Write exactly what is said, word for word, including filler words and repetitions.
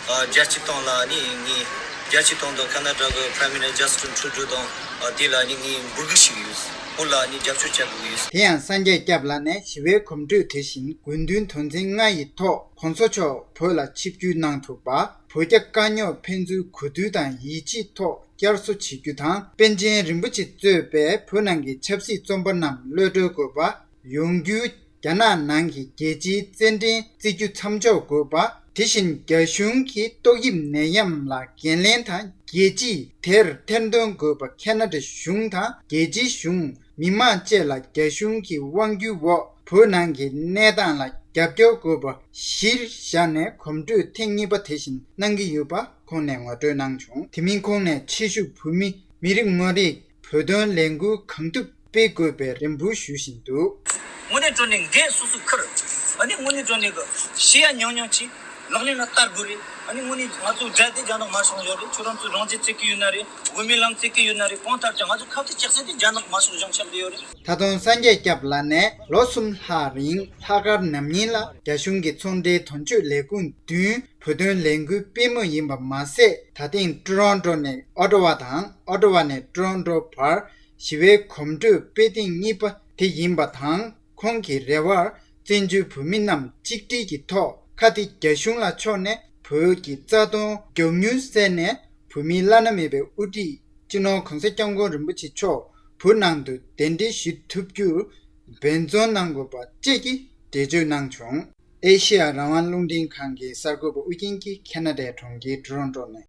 བརྒྱ་ཆ་བརྒྱད་ཅུ་དང་ལ་ནི་ངས་བརྒྱ་ཆ་བརྒྱད་ཅུ་དང་ཁ་ན་ཌ་གི་Prime Minister Justin Trudeau་དང་དེ་ལ་ནི་ངས་འབོད་སྐུལ་ཞུ་གི་ཡོད། ཁོང་ལ་ནི་རྒྱབ་སྐྱོར་བྱ་དགོས་ཡོད། དེ་ཡང་སངས་རྒྱས་སྐྱབས་ལགས་ནས་ཞི་བའི་གོམ་བགྲོད་དེ་བཞིན་དགོས་འདུན་དོན་ཚན་ལྔ་ཡི་ཐོག་གོང་ས་མཆོག་བོད་ལ་ཆིབས་བསྒྱུར་གནང་ཐུབ་པ། བོད་རྒྱ་དཀའ་རྙོག་ཕན་ཚུན་གོ་བསྡུར་དང་ཡིད་ཆེས་ཐོག་བསྐྱར་གསོ་བྱེད་རྒྱུ་དང་། པཎ་ཆེན་རིན་པོ་ཆེ་གཙོས་པའི་བོད་ནང་གི་ཆབ་སྲིད་བཙོན་པ་རྣམས་གློད་གྲོལ་དགོས་པ། ཡོང་རྒྱུའི་རྒྱ་ནག་ནང་གི་རྒྱལ་སྤྱིའི་རྩེད་འགྲན་རྩི་རྒྱུ་མཚམས་འཇོག་དགོས་པ། དེ་བཞིན་རྒྱ་གཞུང་གི་ཏོག་དབྱིབས་ནད་ཡམས་ལ་འགན་ལེན་དང་རྒྱལ་སྤྱིས་དེར་ཐེར་འདོན་དགོས་པ། ཁ་ན་ཌ་གཞུང་དང་རྒྱལ་སྤྱིའི་གཞུང་། མི་མང་བཅས་ལ་རྒྱ་གཞུང་གི་དབང་སྒྱུར་འོག་བོད་ནང་གི་གནས་སྟངས་ལ་རྒྱབ་སྐྱོར་དགོས་པ་གཞིར་བཞག་ནས་གོམ་བགྲོད་ཐེངས་གཉིས་པ་དེ་བཞིན་གནང་གི་ཡོད་པ་ཁོང་ནས་ངོ་སྤྲོད་གནང་བྱུང་། དེ་མིན་ཁོང་ནས་ཕྱི་བཞུགས་བོད་མི་མི་རེ་ངོ་རེས་བོད་དོན་ལས་འགུལ་གང་ཐུབ་སྤེལ་དགོས་པའི་རེ་འབོད་ཞུ་བཞིན་འདུག། དངོས་གནས་དྲང་གནས་འགན་སོ་སོ་འཁུར། ཨ་ནི་དངོས་གནས་དྲང་གནས་གི་བཤད་ཡ་ཉུང་ཉུང་གྱིས་ལག་ལེན་ལ་བསྟར་དགོས་རེད། ཨ་ནི་དངོས་གནས་ང་ཚོ་དགྲ་དེ་རྒྱ་ནག་དམར་ཤོག་ཡོད་རེད། ཁྱོད་རང་ཚོས་རང་བཙན་རྩོད་ཀྱི་ཡོད་ན་རེད། དབུ་མའི་ལམ་རྩོད་ཀྱི་ཡོད་ན་རེད། གང་ལྟར་ཀྱང་ང་ཚོ་ཁ་གཏད་གཅོག་ས་དེ་རྒྱ་ནག་དམར་ཤོག་གཞུང་ཆགས་བསྡད་ཡོད་རེད། ད་དུང་སངས་རྒྱས་སྐྱབས་ལགས་ནས་ལོ་གསུམ་ལྷག་རིང་ལྷག་དཀར་ནམ་ཉིན་ལ་རྒྱ་གཞུང་གི་ཚོང་འབྲེལ་དོན་གཅོད་ལས་ཁུངས་བདུན་བོད་དོན་ལས་འགུལ་སྤེལ་མུས་ཡིན་པ་མ་ཟད། ད་ཐེངས་ཀྲོ་རོན་ཀྲོ་ནས་ཨོ་ཊ་ཝ་དང་ཨོ་ཊ་ཝ་ནས་ཀྲོ་རོན་ཀྲོ་བར་ཞི་བའི་གོམ་བགྲོད་སྤེལ་ཐེངས་གཉིས་པ་དེ་ཡིན་པ་དང་། ཁོང་གི་རེ་བར་བཙན་བྱོལ་བོད་མི་རྣམས་གཅིག་སྒྲིལ་གྱི་ཐོག་ཁ་གཏད་རྒྱ་གཞུང་ལ་ཕྱོགས་ནས་བོད་ཀྱི་རྩ་དོན་མགྱོགས་མྱུར་གསལ་ནས། བོད་མིའི་བླ་ན་མེད་པའི་དབུ་ཁྲིད་སྤྱི་ནོར་གོང་ས་སྐྱབས་མགོན་རིན་པོ་ཆེ་མཆོག་བོད་ནང་དུ་གདན་འདྲེན་ཞུ་ཐུབ་རྒྱུར་འབད་བརྩོན་གནང་དགོས་པ་བཅས་ཀྱི་འགྲེལ་བརྗོད་གནང་བྱུང་། ཨེ་ཤེ་ཡ་རང་དབང་རླུང་འཕྲིན་ཁང་གི་གསར་འགོད་པ་ཨུ་རྒྱན་གྱིས་ཁ་ན་ཌའི་གྲོང་ཁྱེར་ཀྲོ་རོན་ཀྲོ་ནས།